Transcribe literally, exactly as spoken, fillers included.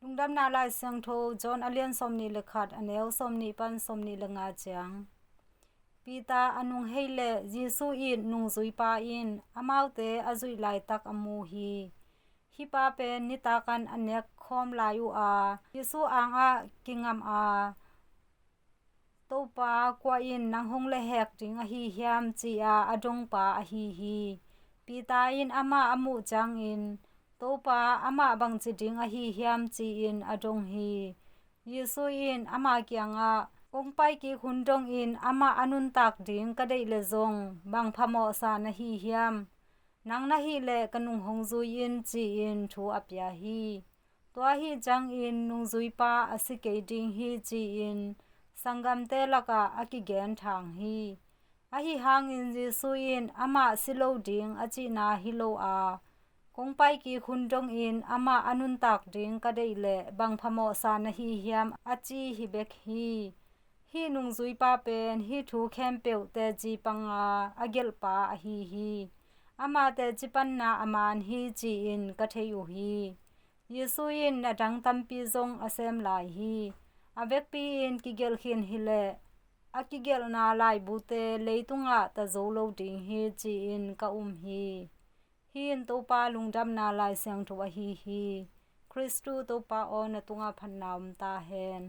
Lungdamna Lai Siangtho John a lian sawmnih le khat, a neu sawmnih pan sawmnih le nga ciang. Peter a nung hei leh Jesu in nungzuipa in amaute a zuih laitak a mu hi. Hih pa pen nitakin a nek khawm lai uh a, Jesu angah kingam a, "Topa, kua in nang hong lehhek ding ahi hiam?" ci-a a dongpa ahi hi. Peter in amah a muh ciangin, "Topa, amah bangci ding ahi hiam?" ci-in a dong hi. Jesu in ama kiangah, "Kong pai kik hun dongin amah a nuntak ding ka deih leh zong bang phamawhsa na hi hiam? Nang na hih leh ka nung hong zui in," ci-in thu a pia hi. Tua ahi ciangin nungzuipa a si kei ding hi ci-in sanggamte lakah a kigen thang hi. Ahi hangin Jesu in amah si lo ding a cihna hi lo a, "Kong pai kik hun dongin amah a nuntak ding ka deih leh bang phamawhsa na hi hiam?" a ci hi bek hi. Hih nungzuipa pen hih thu khempeuh teci panga a gelhpa ahi hi. Ama teci panna a man hi ci-in ka thei uh hi. Jesu in a dang tampi zong a sem lai hi. A vekpi-in kigelh khin hi leh a kigelhna laibute leitungah ta zo lo ding hi ci-in ka um hi. Hih in Topa Lungdamna Lai Siangtho ahi hi. Khristu Topa aw, na tungah phatna om ta hen.